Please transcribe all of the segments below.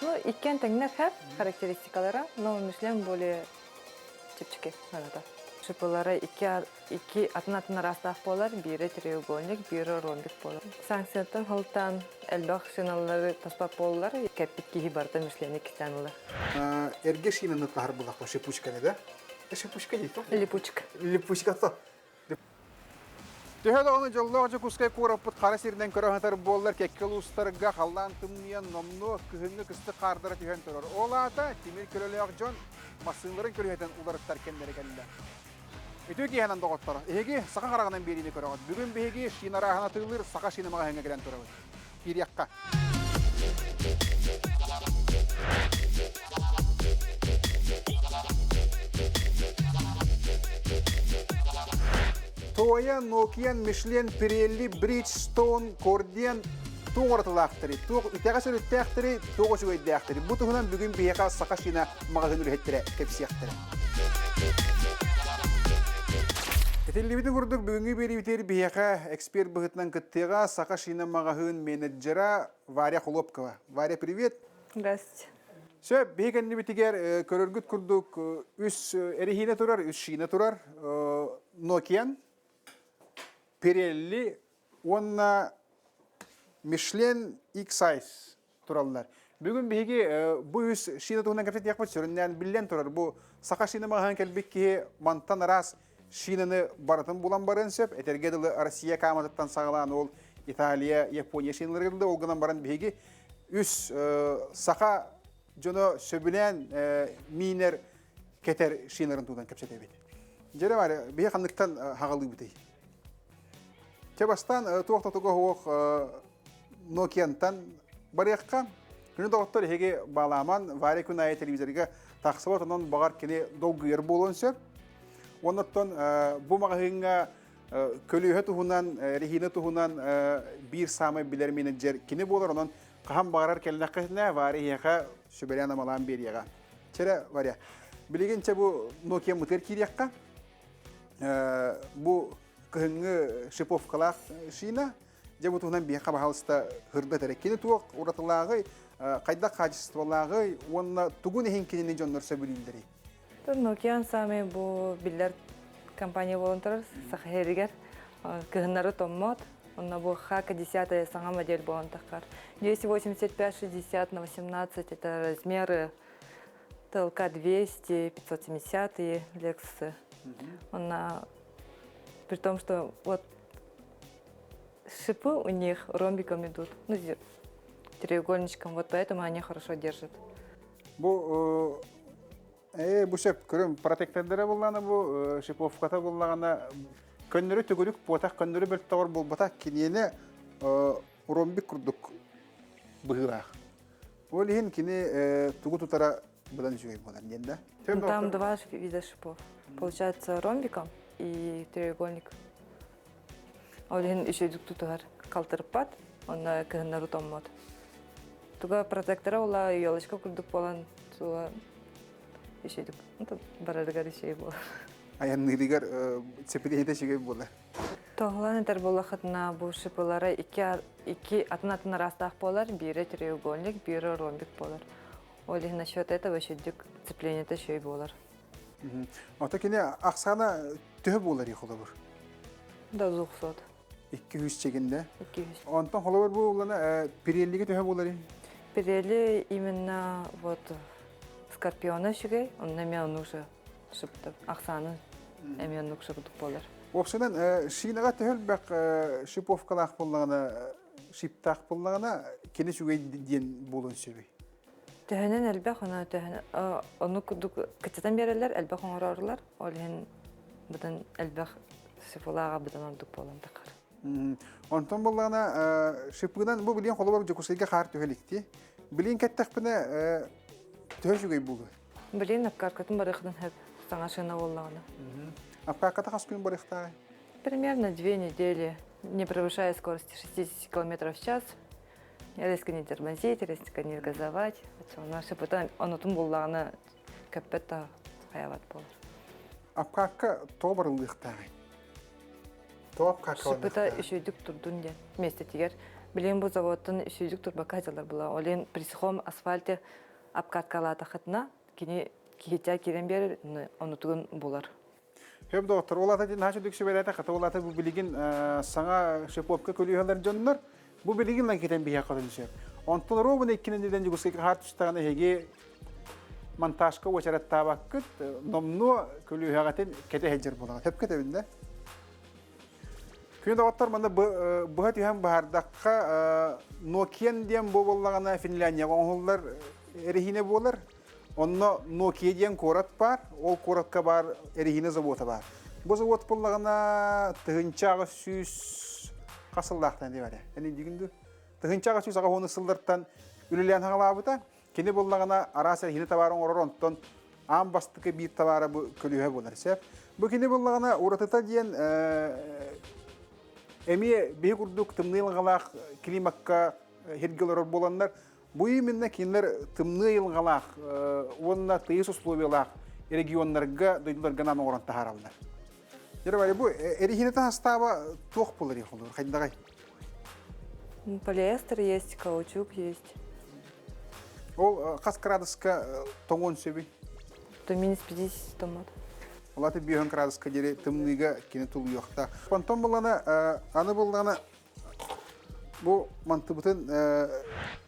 Ну, иккиэн тэҥнэр хэп характеристикалара, но Мишлен более чэпчэки сыаната. Шипылара икки, икки атын-атын араастаах буолар, биирэ треугольник, биирэ ромбик буолар. Санкцияттан сылтаан элбэх шиналары таспат буоллар, кэппит киһи барыта Мишлени кистээн ылар. Эргэ шинаны таһар булахпа шипучканы да? Шипучка дии Липучка. Липучка то. Төһө даҕаны дьоллоох Дьокуускай куораппыт хара сиринэн көрө сытар буоллар, кэккэ улуустарга халлаан тымныйан номнуо кыһыҥҥы кыстык хаардара түһэн турар. Ол аата тимир көлөлөөх дьон массыыналарын көлүөһэтин уларыттар кэмнэрэ кэллэ. Үтүө киэһэнэн доҕоттор, эһиги саха хараҕынан биэриини көрөҕүт. Бүгүн биһиги шина арааһын атыылыыр саха шина маҕаһыыҥҥа кэлэн турабыт. Киириэххэ. Toya, Nokian, Michelin, Pirelli, Bridgestone, Cordian туох уратылаахтарый, туох үтэҕэс өрүттээхтэрий, туох үчүгэйдээхтэрий? Бу туһунан бүгүн биһиэхэ Саха шина маҕаһыын үлэһиттэрэ кэпсиэхтэрэ. Этиллибитин курдук бүгүҥҥү биэриибитигэр биһиэхэ эксперт быһыытынан кыттыаҕа Саха шина маҕаһыын менеджера Варя Хлопкова. Варя, привет! Здравствуйте. Сөп, биһи кэннибитигэр көрөргүт курдук үс эрэһиинэ турар, үс шина турар. Nokian, Pirelli уонна Michelin X-Size тураллар. Бүгүн биһиги бу үс шина туһунан кэпсэтиэхпит сүрүннээн биллэн турар. Бу саха шина маҕаһыын кэлбит киһи мантан араас шинаны барытын булан барыан сөп. Этэргэ дылы Россия кааматыттан саҕалаан ол Италия, Япония шиналарыгар дылы ол гынан баран биһиги үс саха дьоно сөбүлээн миинэр кэтэр шиналарын туһунан кэпсэтэбит. Дьэрэ Варя, биһи ханныктан хаҕалыыбытый? Чэ бастаан туох да туга суох Nokia'нтан барыахха. Күнү доҕоттор эһиги баалааман Варя күн аайы телевизорга тахсыбат, онон баҕар кини долгуйар буолуон сөп. Оннуттан бу маҕаһыыҥҥа көлүөһэ туһунан, эрэһиинэ туһунан биир саамай билэр менеджер кини буолар, онон хаһан баҕарар кэллэххитинэ Варя эһиэхэ сүбэлээн-амалаан биэриэҕэ. Чэрэ, Варя, билигин чэ бу Nokia-мытыгар киириэххэ. Бу кыһыҥҥы шиповкалаах шина, Дьэ бу туһунан биһиэхэ баһаалыста һырдат эрэ. Кини туох уратылааҕый, хайдах хаачыстыбалааҕый уонна тугун иһин кинини дьоннор сөбүлүүллэрий? Nokia саамай бу биллэр компания буолан турар Саха сиригэр. Кыһыннары томмот. Онно бу ХК-10 саҥа модель буолан таххар. 285-60 на 18 это размеры ТЛК 200, 570 Lexus. Онно при том, что вот Шипы у них ромбиком идут, ну, треугольничком, вот поэтому они хорошо держат. Бу э бу сөп көрүм протектордара буллаҕына бу шиповката буллаҕына көннөрү төгүрүк буотах көннөрү бөлтөҕөр буолбатах киниэнэ ромбик курдук быһыылаах. Ол иһин кини тугу тутара быдан үчүгэй буолар диэн да. Там два вида шипов. Получается ромбиком и треугольник. Ол иһин үчүгдүк тутуһар халтырыппат, онно кыһыннары томмот. Туга протектора була елочка курдук буолан туга үчүгдүк барарыгар үчүгэй буолар. Айанныырыгар цепилиһитэ үчүгэй буолар. Тоһулан этэр буоллахытына бу шипылара икки, икки атын-атын араастаах буолар, биирэ треугольник, биирэ ромбик буолар. Ол иһин насчет этого үчүгдүк цеплениета үчүгэй буолар. Ото кини ахсаана төһө буолар холобур? Да 200. 200 чегинде. 200. Онтон холобур бу улана Pirelliге төһө буолар? Pirelli именно вот Скорпиона үчүгэй, онно эмиэ оннук же шыптып, ахсааны эмиэ оннук шыптык буолар. Уопсайынан шинаҕа төһө элбэх шиповкалаах буоллаҕына, шиптаах буоллаҕына, кини үчүгэй диэн буолуон сөбүй? Төһөнөн элбэх, ону төһөнөн оннук курдук кыччатан биэрэллэр, элбэх оҥороорулар. Ол иһин быдан элбэх шипылааҕа быдан ордук буолан тахар. Онтон буоллаҕына шипынан бу билиэн холобур Дьокуускайга хаар түһэ иликти. Билиэн кэттэхпинэ төһө үчүгэй буолуой? Билиэн апкаркатын барыахтан сөп саҥа шина буоллаҕына. Апкарката хас күн барыахтааҕый? Примерно 2 недели, не превышая скорости 60 км в час. Резко не тормозить, резко не газовать. Оччоҕуна онотун буллаҕына көппөт да хайабат буолар. Апкаакка тоҕо барыллыахтааҕый? Тоҕо апкаакка Шипыта үчүгдүк турдун диэн миэстэтигэр. Билигин бу заводтан үсүүдүк турбакка сылдьаллар була. Ол иһин при сухом асфальте обкаткалаатахытына кини киһитэ киирэн биэрэр, онутугун булар. Хөп доҕоттор, ол ата наһаа чөдүк сүбэлээтэ, хата ол ата бу билигин саҥа шиповка көлүөһэлэр дьоннор, бу билигин лан китэн биһиэхэ хотун сөп. Онтон ровно иккинэн илэн Дьокуускайга хаар түстэҕинэ эһиги монтажка уочараттаабаккыт, номнуо көлүөһэҕитин кэтэ сылдьар буолаҕыт. Хөпкө этэбин да? Күн доҕоттор, манна быһа түһэн баһардахха, Nokian диэн бу буоллаҕына Финляндияҕа оҥоһуллар эрэһиинэ буолар. Онно Nokia диэн куорат баар, ол куоракка баар эрэһиинэ завода баар. Бу завод буоллаҕына 1800 хас сыллаахтан диэбэрэ. Эн илдьигин дуу? 1880 сыллартан үлэлээн хаҥалаабыта. Кини буоллаҕына араас эрэһиинэ табаар оҥорор, онтон аан бастакы биир табаара бу көлүөһэ буолар. Сөп. Бу кини буоллаҕына уратыта диэн эмиэ биһи курдук тымныы айылҕалаах климакка сиргэ олорор буоланнар, бу именно кинилэр тымныы айылҕалаах уонна тыйыс условиялаах регионнарга, дойдуларга анаан оҥорон таһаараллар. Дьэ, бу эрэһиинэтэ састааба туох буолар холобур хайдаҕай? Полиэстер есть, каучук есть. Ол хас градуска тоҥуон сөбүй? То минус 50 томат. Олаты 5 градуска диэри тымныыга кини тулуйуохтаах. Онтон буллана, аны буллана бу мантыбытын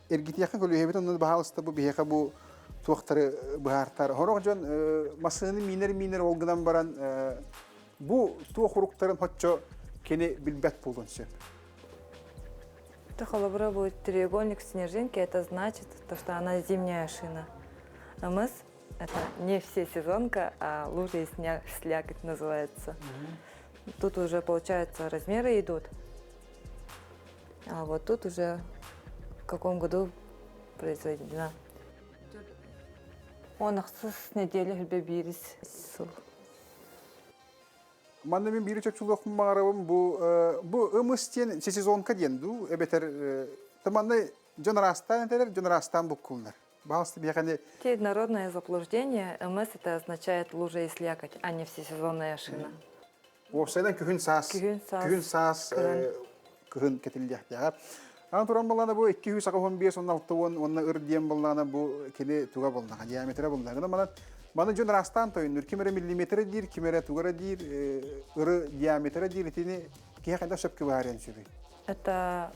эргитиэххэ көлүөһэбит онно баһаалыста бу биһиэхэ бу туохтары быһаартар. Хорох дьон массыынаны миинэр-миинэр ол гынан баран бу туох уруктарын хоччо кини билбэт буолуон сөп. Это холобура будет треугольник снежинки, это значит, то, что она зимняя шина. А мыс это не все сезонка, а лужа и слякоть называется. Тут уже, получается, размеры идут. А вот тут уже в каком году произведена. Он ахсыс неделя хүрбэ биирис сыл. Манна мин биири чопчулуохпун баҕарабын бу бу ымыс диэн сезонка диэн дуу эбэтэр манна дьон араастаан этэлэр дьон араастаан буккуллар. Баҕаласта биһиэхэни Народное заблуждение МС это означает лужа и слякоть, а не всесезонная шина. Уопсайынан күһүн саас Күһүн саас күһүн саас кыһын кэтиллиэхтээҕэ. Аны туран баллаана бу 285 16 уонна ыр диэн баллаана бу кини туга болнаҕа диаметра болнаҕына манан маны дьон араастаан тойоннуур ким эрэ миллиметрэ диир ким эрэ тугара диир ыры диаметра диир итини киһи хайдах сөпкө быһаарыан сөбүй? Это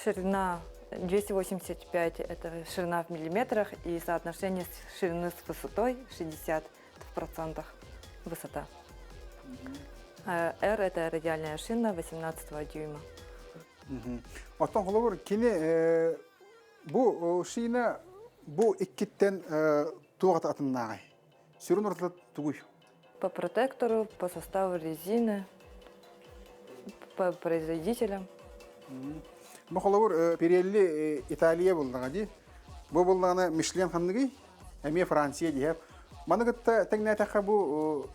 ширина 285 это ширина в миллиметрах и соотношение ширины с высотой 60 в процентах высота. R это радиальная шина 18 дюйма. Оттон холобур кини бу шина бу иккиттэн туох атыннааҕый? Сүрүн ортото тугуй? По протектору, по составу резины, по производителям. Бу холобур Pirelli Италия буллаҕа дии. Бу буллаҕына Мишлен ханныгый? Эмиэ Франция диһэ. Маны кытта тэҥнээтэххэ бу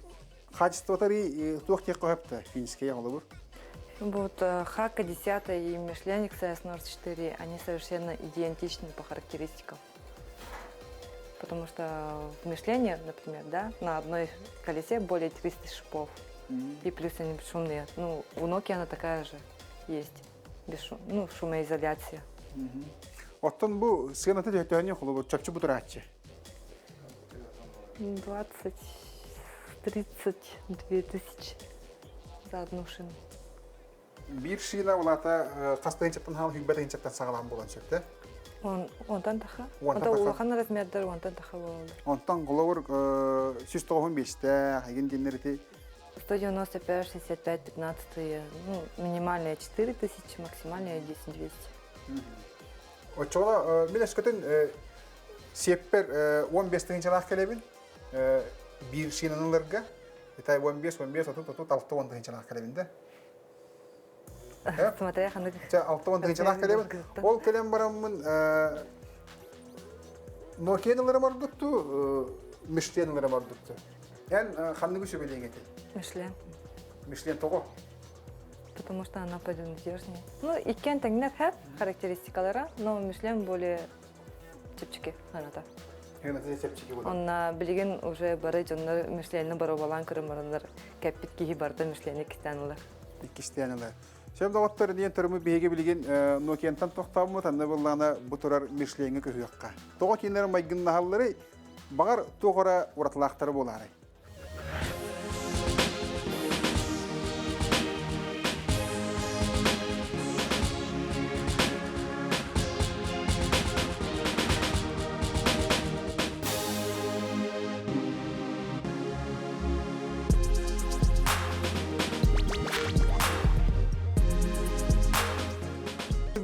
хаачыстыбатары туох диэххэ сөптө финскэй холобур? Вот Хака 10 и Мишлен XS 04, они совершенно идентичны по характеристикам. Потому что в Мишлене, например, да, на одной колесе более 300 шипов. И плюс они бесшумные. Ну, у Nokia она такая же есть. Бесшум, ну, шумоизоляция. Оттон бу сыаната төһөнү холобур чопчу бутурааччы? 20, 32 тысячи за одну шину. Биир шина улаата хас тыһыынчаттан хаал хүлбэ тыһыынчаттан саҕалаан буолан сөп да? Онтон таха. Онтон улахан размердар онтон таха буолаллар. Онтон холобур 195-тээх эгин диэннэр ити 195, 65, 15, ну, минимальная 4000, максимальная 10 200. Оччоҕо мин өскөтүн сиэппэр 15 тыһыынчалаах кэлэбин биир шинаны ыларга это 15, 15, 30, 30, 60 тыһыынчалаах кэлэбин да. Смотря ханнык. Чэ, 60 тыһыынчалаах кэлэбин. Ол кэлэн бараммын Nokia ыларым ордукту, Michelin ыларым ордукту. Эн ханныгы сөбүлээн этэй? Michelin. Michelin тоҕо? Потому что она понадежнее. Ну, иккен тэҥнэр хэп характеристикалара, но Michelin более чэпчэки ханата. чэпчэки буолар. Онна билигин уже бары дьоннор Мишленни боробалаан көрөн бараннар кэппит киһи барыта Мишленни иккистээн ылар. Иккистээн ылар. Сөп доҕоттор диэн төрүмү биһиги билигин Nokia'нтан тохтооммут, анны быллаана бу турар Мишленҥэ көһүөххэ. Тоҕо кинилэр майгыннаһалларый? Баҕар туох эрэ уратылаахтара буолаарай?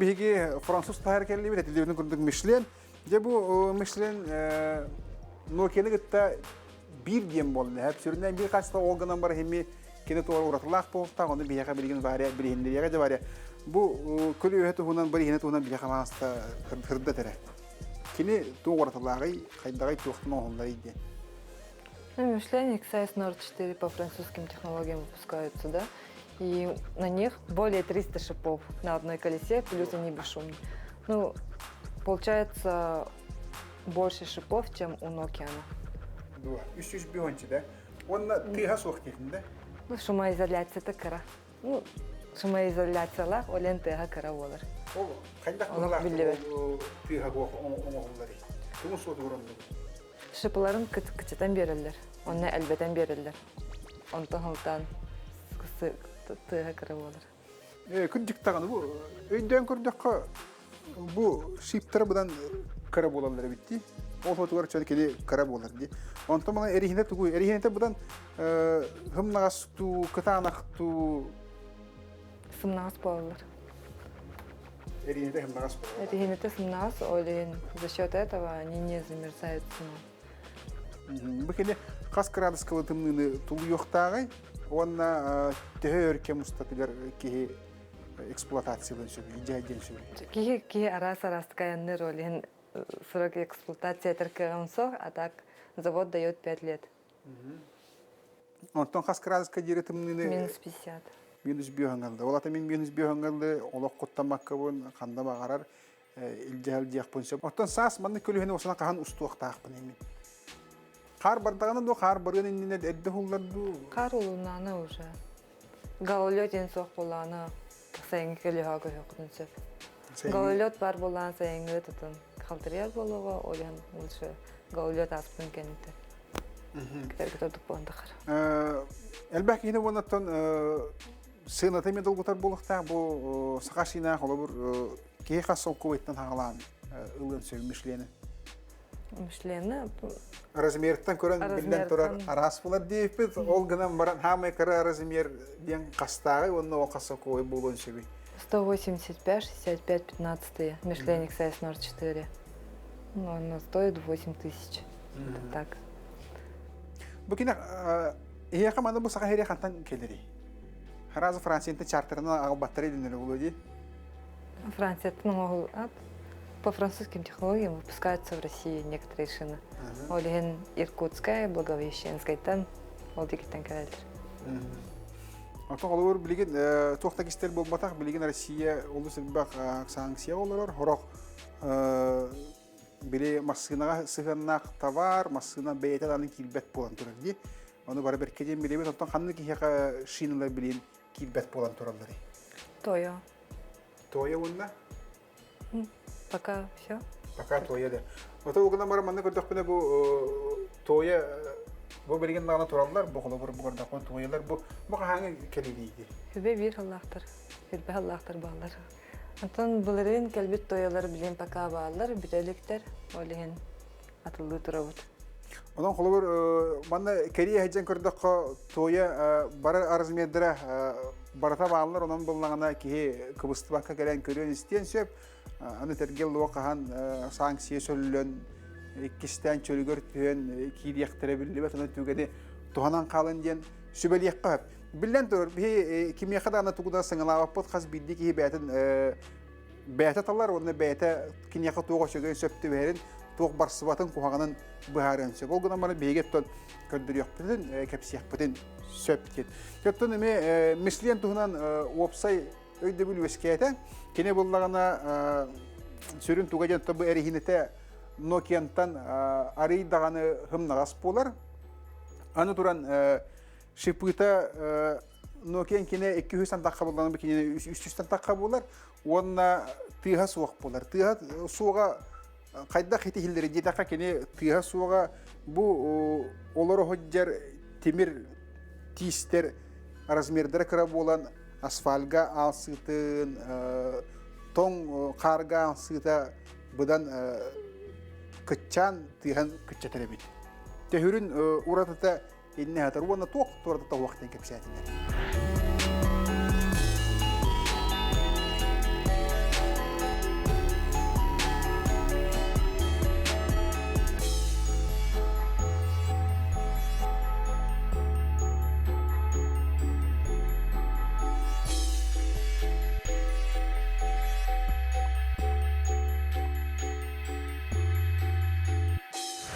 Биһиги француз таһар кэллибит, этилибитин курдук Мишлен. Дьэ бу Мишлен Nokia-ны кытта биир диэн буолла. Эп сүрүннээн биир хаста ол гынан бар хими кини туора уратылаах буолтаах, ону биһиэхэ билигин Варя билиһиннэриэҕэ дьэ Варя. Бу көлүөһэ туһунан, бариһина туһунан биһиэхэ мааста хырдат эрэ. Кини туох уратылааҕый, хайдаҕый, туохтан оҥоһулларый диэн. Ну, Michelin XS 04 по французским технологиям выпускаются, да? И на них более 300 шипов на одной колесе, плюс они бесшумные. Ну, получается больше шипов, чем у Nokia. Дуо, үс үс биончи да? Онна тыаһа суох диэтин да? Ну, шумоизоляцията кыра. Ну, шумоизоляциялаах олен тыаһа кыра буолар. Ол хайдах Олох биллибэт. тыаһа оҥоһулларый? Тугун суотугар оннук? Шипыларын кычытан биэрэллэр, онно элбэтэн биэрэллэр. Онтон сылтаан тыаһа кыра буолар. Кырдьык даҕаны бу өйдөөн көрдөххө бу шиптара быдан кыра буолаллар эбит дии. Ол хотугар чөл кини кыра буолар дии. Онтон мана эриһинэ тугуй? Эриһинэтэ быдан хымнаҕас туу, кытаанах туу Сымнаҕас буолаллар. Эриһинэтэ сымнаҕас буолаллар. Эриһинэтэ сымнаҕас, ол иһин за счет этого они не замерзают Бу кини хас кыраадыска тымныыны тулуйуохтааҕый уонна төһө өр кэм устатыгар киһи эксплуатациялыан сөбүй, дьайдыан сөбүй? Киһи киһи араас араастык айанныыр, ол иһин срок эксплуатации этэр кыаҕым суох, а так завод дает 5 лет. Онтон хас кыраадыска диэри тымныыны? Минус 50. Минус биэһэҥҥэ Ол ата мин минус биэһэҥҥэ олох куттаммаккабын ханна баҕарар илдьэ сылдьыахпын сөп. Оттон саас маннык көлүөһэни осана хаһан устуохтаахпын мин. Хаар бардаҕына дуу, хаар барыан иннинэ эрдэ уһуллар дуу? Хаар улунаана уже. Гололед диэн суох буоллаҕына сайыҥҥы көлүөһэҕэ көһүөххүтүн сөп. Гололед баар буоллаҕына сайыҥҥы тутун халтарыйар буолуоҕа, ол иһин лучше гололед ааспытын кэнниттэн. Кытарга тордук буолан тахар. Элбэх киһини уоннаттан сыаната эмиэ долгутар буолуохтаах бу саха шинаах холобур киһи хас солкуобайтан хаҕалаан ылыан сөп Мишлены? Мишлены Размертан көрөн биллэн турар араас булар диэппит. Ол гынан баран хаамай кыра размер диэн хастааҕый уонна ол хас солкуобай буолуон сөбүй? 185, 65, 15. Мишлен XS 04. Ну, она стоит 8 тысяч. Это так. Бу кини эһиэхэ маны бу саха иһири хантан кэлэрий? Харазы Франциянтан чартерынан аҕалбаттара дэнэр буолуо дии. Францияттан оҥоһул по французским технологиям выпускаются в России некоторые шины. Ол иһин Иркутская, Благовещенскайтан ол диэкиттэн кэлэллэр. Оттон холобур билигин туох да кистэл буолбатах, билигин Россия олус элбэх санкция олорор, хорох били массыынаҕа сыһыаннаах товар, массыына бэйэтэ даҕаны киирбэт буолан турар дии. Ону бары бэркэ диэн билэбит, оттон ханнык киһиэхэ шиналар билин киирбэт буолан туралларый? Тойо. Тойо уонна? Пока все. Пока Тойо да. Ото угунан баран манна көрдөхпүнэ бу Тойо бу билигин даҕаны тураллар, бу холобур бу көрдөхпүнэ Тойолар бу бу хаһааҥы кэлиилиир? Хүбэ биир халлаахтар, хүлбэ халлаахтар бааллар. Онтон былырыын кэлбит Тойолар билин пока бааллар, бүтэ иликтэр, ол иһин атыллыы турабыт. Онон холобур манна кэрии сылдьан көрдөххө Тойо бары размердара барыта бааллар, онон буллаҕына киһи кыбыстыбакка кэлэн көрүөн истиэн сөп. Аны тэргэл луо хаһан санкция сөллөн иккистээн чөлүгэр түһэн киириэхтэрэ биллибэт, онон түгэни туһанан хаалан диэн сүбэлиэххэ сөп. Биллэн турар, биһи кимиэхэ даҕаны тугу да сыҥалаабаппыт, хас биирдии киһи бэйэтин бэйэтэ талар уонна бэйэтэ киниэхэ туох үчүгэй сөп түбэһэрин, туох барсыбатын, куһаҕанын быһаарыан сөп. Ол гынан баран биһиги оттон көрдөрүөхпүтүн, кэпсиэхпитин сөп диэн. Оттон эмиэ Мислен туһунан уопсай өйдөбүл үөскээтэ. Кини буллаҕына сүрүн туга диэн бу эриһинэтэ Nokia'нтан арый даҕаны хымнаҕас буолар. Аны туран шипыта. Nokia кине 200 тахха булланы кине 300 тахха булар уонна тыаһа суох буолар. Тыаһа суоҕа хайдах итиһиллери диэтэххэ кини тыаһа суоҕа бу олоро сылдьар тимир тиистэр размердара кыра буолан асфальга аалсыытын тоҥ хаарга аалсыыта быдан кыччаан тыаһан кыччатар эбит. Төһүрүн уратыта иннэ хатар уонна туох туората туох диэн кэпсээтилэр.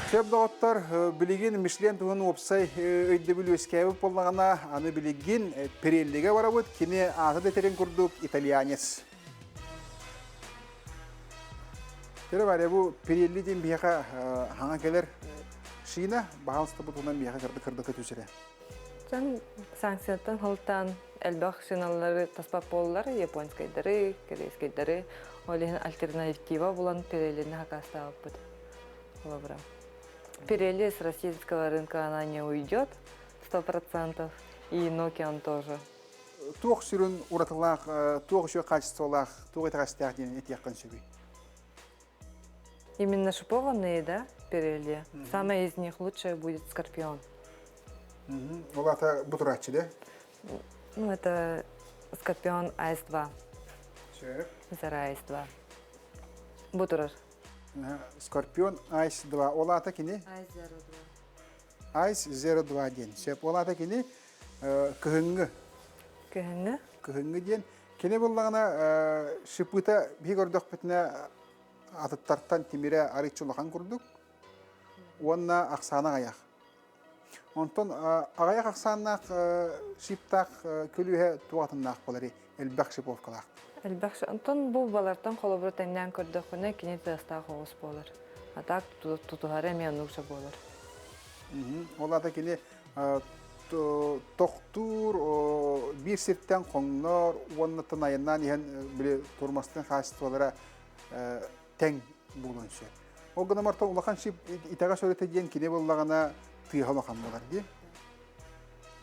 Сөп доҕоттор, билигин Мишлен туһун уопсай өйдөбүл үөскээбит буоллаҕына, аны билигин Пиреллигэ барабыт, кини аата да этэрин курдук итальянец. Тере баря бу Пирелли диэн биһиэхэ хаҥа кэлэр шина, баһаалыста бу туһунан биһиэхэ кырдык-кырдыка түсэрэ. Дьон санкцияттан сылтаан элбэх шиналары таспат буоллар, японскайдары, корейскайдары, ол иһин альтернатива булан Пиреллини хакастаабыппыт. Холобура. Pirelli с российского рынка она не уйдет, 100%, и Nokia он тоже. Туох сүрүн уратылаах, туох үчүгэй хаачыстыбалаах, туох итэҕэстээх диэн этиэххин сөбүй? Именно шипованные, да, Pirelli? Самое из них лучшее будет Скорпион. Ол аата бу турааччы да? Ну, это Скорпион АС-2. Сөп. Зара АС-2. Бу турар. Скорпион Ice 2. Ол аата кини? Ice 02. Ice 02 диэн. Сөп. Ол аата кини кыһыҥҥы. Кыһыҥҥы? Кыһыҥҥы диэн. Кини буллаҕына шипыта биһи көрдөхпүтүнэ атыттартан тимирэ арыыччы улахан курдук уонна ахсаана аҕыйах. Онтон аҕыйах ахсааннаах шиптаах көлүөһэ туох атыннаах буоларый? Элбэх шиповкалаах. Элбэх онтон бу балартан холобура тэҥнээн көрдөххүнэ кини тыастаах оҕус буолар. А так тутуһара эмиэ оннук буолар. Ол аата кини тохтуур биир сиртэн хоҥнор уонна айаннаан иһэн били турмастын хаачыстыбалара тэҥ буолуон сөп. Ол гынан баран улахан шип итэҕэс өрүтэ диэн кини буоллаҕына тыаһа улахан буолар дии.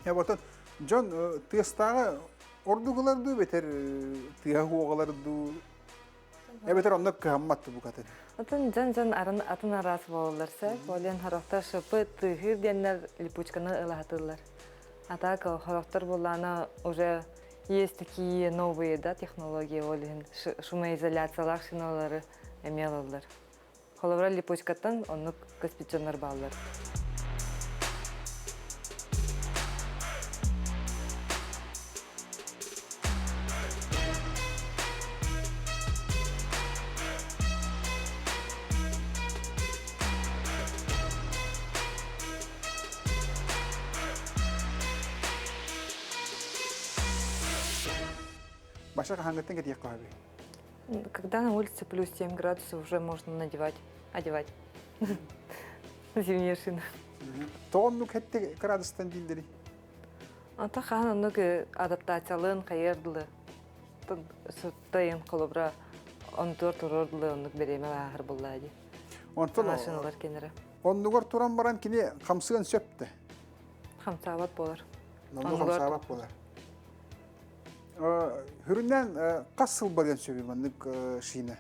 Оттон дьон тыастааҕы ордук ылар дуу, эбэтэр тыаһа уоҕалар дуу, эбэтэр онно кыһаммат дуу букатын. Атын дьон-дьон арын атын араас буолаллар сөп. Олен хорохтор шыпы тыыһыыр диэннэр липучканы ылаһатыллар. А так хорохтор буоллаана уже есть такие новые да, технологии, ол иһин шумоизоляциялаах шиналары эмиэ ылаллар. Холобура липучкаттан оннук көспүт бааллар. Баша хаһааҥҥыттан кэтиэххэ сөбүй? Когда на улице плюс 7 градусов, уже можно надевать, одевать зимние шины. Тоҕо оннук хэттэ градустан дииллэрий? Ата хаан оннук адаптациялыын хайыар дылы суттайын холобура онтуор туруор дылы оннук бириэмэ ааһар буллаа дии. Онтон Машиналар кенере. Оннугар туран баран кини хамсыан сөп да. Хамсаабат буолар. Оннук хамсаабат буолар. Хүрүннээн хас сыл барыан сөбүй маннык шина?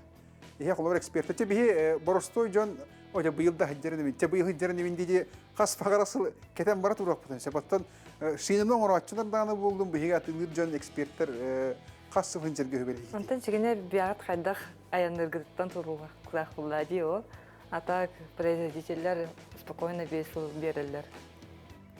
Иһэ холобур эксперт. Те биһи боростой дьон Оде быйыл да сылдьарын эбин, те быйыл сылдьарын эбин дии хас баҕара сыл кэтэн бара туруохпутун сөп. Оттон шинаны оҥорооччулар даҕаны буоллун, биһиги атыылыыр дьон эксперттэр хас сыл сылдьарга үһүбэлиһии. Онтон чигине биаҕыт хайдах айанныыргытыттан тутулуктаах буолла дии ол. А так производителлэр спокойно 5 сыл биэрэллэр.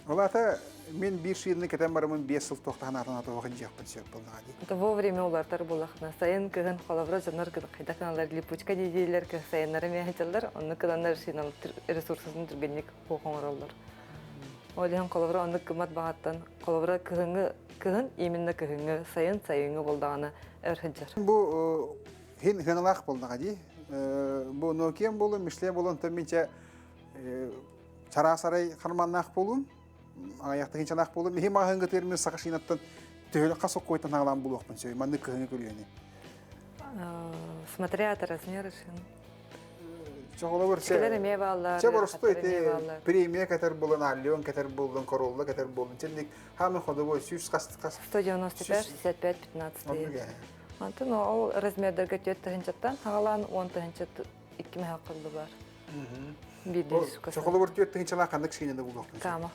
Ол аата мин биир шиины кэтэн бараммын 5 сыл туохтаһан аатын атыылаах дьиэхпин сөп буоллаҕа дии. Это вовремя улартар буоллахына сайын кыһын холобура дьоннор хайдах гыналлар липучка дииллэр сайыннары миэхэтэллэр оннук гынаннар шинал ресурсатын түргэнник суох оҥороллор. Ол иһин холобура оннук гыммат баҕаттан холобура кыһыҥҥы кыһын именно кыһыҥҥы сайын сайыҥҥы буоллаҕына өр сылдьар. Бу хин хыналаах буоллаҕа дии. Бу Nokia буолун, Michelin буолун, онтон минчэ чараас арай харманнаах буолун, аҕыйахтыгын чанаах буолун. Миһи маҕаһыыҥҥа тыырмын саха шинаттан Төһөлө хас оккойтан аҕалаан булуохпун сөбүй маннык кыһыҥҥы көлүөһэни? Смотря от размера шин. Чоҕолобор Чүкэлэр эмиэ бааллар, Чэ боростуой ыарахаттар эмиэ ити бааллар. премия кэтэр буолан, Аллион кэтэр буоллун, Королла кэтэр буоллун. Чэнник хаамын ходовой сүүс хас хас 195, 65, 15 оннук тыһы. ээ. Онтон ол размердарга 4 тыһынчаттан хагалаан 10 тыһынча 2 мөһө кыллы бар. Биирдии сука. Чохолобор 4 тыһынчалаах ханнык шинаны булуохпун? Кама.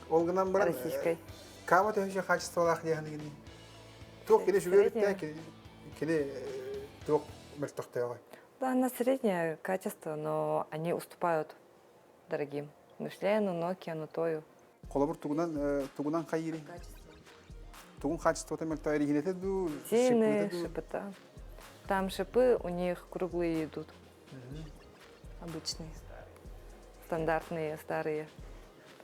Ол гынан баран Российскай. Кама төһөчө качестволаах диэхин Туох кини сүгүрүттэ кини туох мөлтөхтөөҕүй? Да, она среднее качество, но они уступают дорогим. Мишлену, Nokia, Тою. Холобур тугунан тугунан хайыырый? Тугун качествота мөлтөө эрихинете дуу, Тины, шипы Там шипы у них круглые идут. Обычные. Стандартные, старые.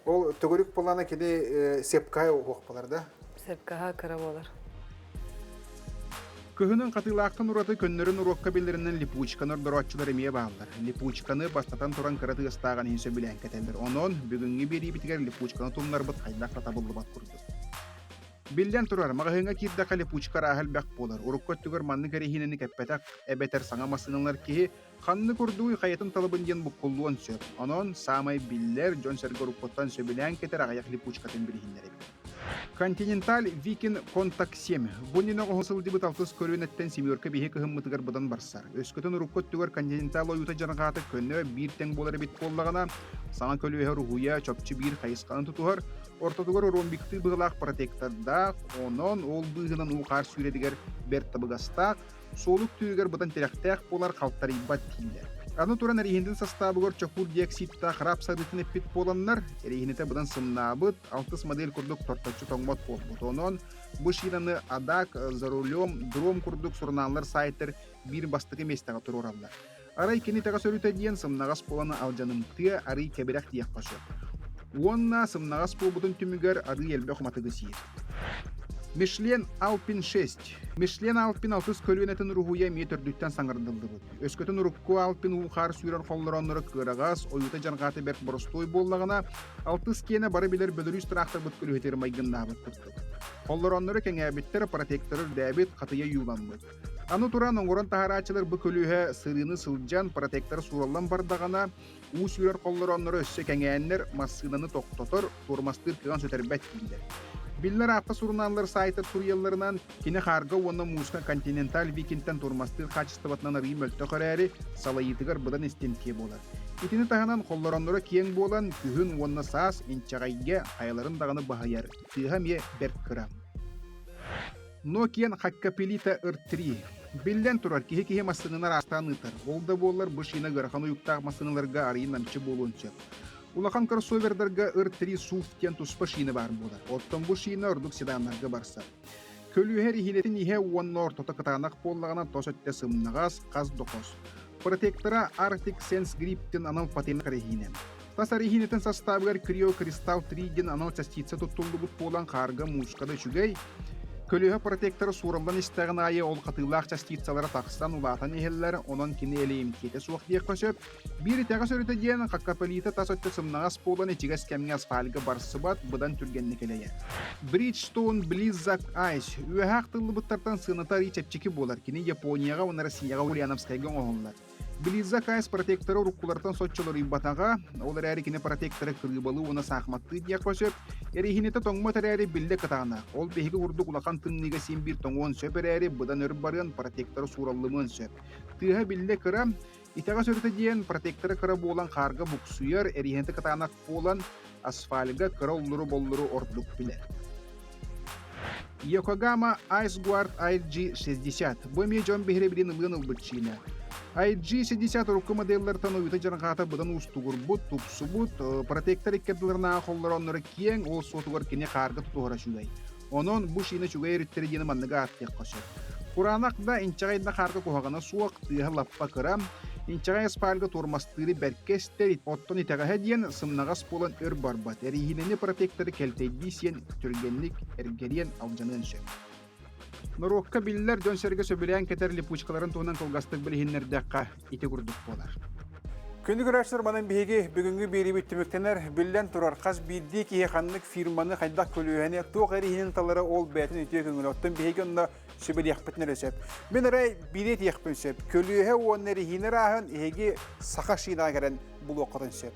Ол төгүрүк буоллаана кини сепкай уһуох болар да? Сепкаһа кыра буолар. Кыһынын хатыылаахтан ураты көннөрүн уруокка биллэринэн липучканы ордорооччулар эмиэ бааллар. Липучканы бастатан туран кыра тыастааҕын иһин сөбүлээн кэтэллэр. Онон бүгүҥҥү биэриибитигэр липучканы тумнарбыт хайдах да табыллыбат курдук. Биллэн турар, маҕаһыыҥҥа киирдэххэ липучка арааһа элбэх буолар. Урукку өттүгэр маннык эрэһиинэни кэппэтэх эбэтэр саҥа массыыналар киһи Ханнык курдугуй хайатын талабын диэн буккуллуон сөп. Онон саамай биллэр, дьон-сэргэ уруккуттан сөбүлээн кэтэр аҕыйах липучкатын билиһиннэрэбит. Континенталь Viking Contact 7. Бу иннинэ оһо сылдьыбыт алтыс көлүөнэттэн семерка биһи кыһыммытыгар быдан барсар. Өскөтүн урукку өттүгэр Континенталь ойуута дьарҕаата көнө биир тэҥ буолар эбит буоллаҕына, саҥа көлүөһэ уруһуйа чопчу биир хайысханы тутуһар, ортотугар ромбиктыы быһыылаах протектордаах, онон ол быыһынан уу-хаар сүүрэригэр бэрт табыгастаах, Суолук түүгэр быдан тирэхтээх буолар халтарыйбат дииллэр. Аны туран эриһинтин састаабыгар чокуур диоксидтаах рапс сарыытын эппит буоланнар, эриһинэтэ быдан сымнаабыт, алтыс модель курдук торточчу тоҥмот буолбут. Онон бу шинаны Адак, За рулем, Дром курдук сурунааллар сайтар биир бастакы миэстэҕэ туруораллар. Арай кини итэҕэс өрүтэ диэн сымнаҕас буолан алдьанымтыа арый кэбирэх диэххэ сөп. Уонна сымнаҕас буолбутун түмүгэр арыы элбэх уматыгы сиир. Мишлен Алпин 6. Мишлен Алпин алтыс көлүөнэтин уруһуйа эмиэ төрдүттэн саҥардыллыбыт. Өскөтүн урукку Алпин уу-хаар сүүрэр холлороонноро кыараҕас, ойуута дьарҕаата бэрт боростуой буоллаҕына, алтыс киэнэ бары билэр Бөлөрүүс тыраахтарбыт көлүөһэтигэр майгыннаабыт курдук. Холлороонноро кэҥээбиттэр, протекторы үрдээбит, хатыйа юуламмыт. Аны туран, оҥорон таһаарааччылар бу көлүөһэ сырыыны сылдьан, протектор суураллан бардаҕына, уу сүүрэр холлороонноро өссө кэҥээннэр, массыынаны тохтотор, туормастыыр кыаҕын сүтэрбэт дииллэр. Биллэр аапта сурунааллар саайтар суруйалларынан, кини хаарга уонна мууска Континенталь Викинтэн туормастыыр хаачыстыбатынан арыый мөлтөх эрээри, салайыытыгар быдан истимтиэ буолар. Итини таһынан холлоронноро киэҥ буолан, күһүн уонна саас инчэҕэйгэ хайаларын даҕаны баһыйар, тыаһа эмиэ бэрт кыра. Nokian Hakkapelita R3. Биллэн турар, киһи-киһи массыынаны араастаан ыытар. Ол да буоллар, бу шина ыарахан уйуктаах массыыналарга арыйын намчы буолуон сөп. Улахан кроссовердарга R3 SUV диэн туспа шина баар буолар. Оттон бу шина ордук седаннарга барсар. Көлүөһэ эриһиинэтин иһэ уонна ортото кытаанах буоллаҕына тос өттө сымнаҕас, хас да хос. Протектора Arctic Sense Grip диэн анал патент эрэһиинэ. Тас эрэһиинэтин састаабыгар Creo Crystal 3 диэн анал частица туттуллубут буолан хаарга мууска да үчүгэй. Көлүөһэ протектора суураллан истэҕин аайы ол хатыылаах частицалара тахсан улаатан иһэллэр, онон кини элэйимтиэтэ суох диэххэ сөп. Биир итэҕэс өрүтэ диэн хаккапелита тас өттө сымнаҕас буолан ичигэс кэмҥэ асфальга барсыбат, быдан түргэнник элэйэр. Bridgestone Blizzak Ice үөһэ ахтыллыбыттартан сыаната арыый чэпчэки буолар. Кини Японияҕа уонна Россияҕа Ульяновскайга оҥоһуллар. Blizzak Ice протектора уруккулартан соччо уларыйбатаҕа, ол эрээри кини протектора кырыыбалыы уонна саахыматтыы диэххэ сөп. Эриһинэтэ тоҥмот эрээри биллэ кытаанах. Ол биһиги курдук улахан тымныыга син биир тоҥуон сөп эрээри, быдан өр барыан протектора суураллымыан сөп. Тыаһа биллэ кыра, Итэҕэс өрүтэ диэн протектора кыра буолан хаарга буксуйар, эриһинэтэ кытаанах буолан асфальга кыра уллуру-боллуру ордук билэр. Yokohama Ice Guard IG-60 бу эмиэ дьон биһирэбилин ылыан ылбыт чиинэ. IG-60 урукку моделлартан уйута дьарҕаата быдан уустугурбут, тупсубут, протектор икки ардыларынааҕы холлороонноро киэҥ, ол суотугар кини хаарга тутуһара үчүгэй. Онон бу шина үчүгэй өрүттэрэ диэни манныгы ааттыахха сөп. Кураанах да, инчэҕэй да хаарга куһаҕана суох, тыаһа лаппа кыра, инчэҕэй аспаальга туормастыыры бэркэ истэр, оттон итэҕэһэ диэн сымнаҕас буолан өр барбат, эрииһинэни протекторы кэлтэйдии сиэн түргэнник эргэриэн, алдьаныан сөп. Норуокка биллэр дьон-сэргэ сөбүлээн кэтэр липучкаларын туһунан кылгастык билиһиннэрдэххэ ити курдук буолар. Күндү көрөөччүлэр, манан биһиги бүгүҥҥү биэриибит түмүктэнэр. Биллэн турар, хас биирдии киһи ханнык фирманы, хайдах көлүөһэни, туох эриһинин талара ол бэйэтин үтүө көҥүлэ. Оттон биһиги онно сүбэлиэхпитин эрэ сөп. Мин эрэ биири этиэхпин сөп. Көлүөһэ уонна эриһиини ырааһын эһиги саха шинаҕа кэлэн булуоххутун сөп.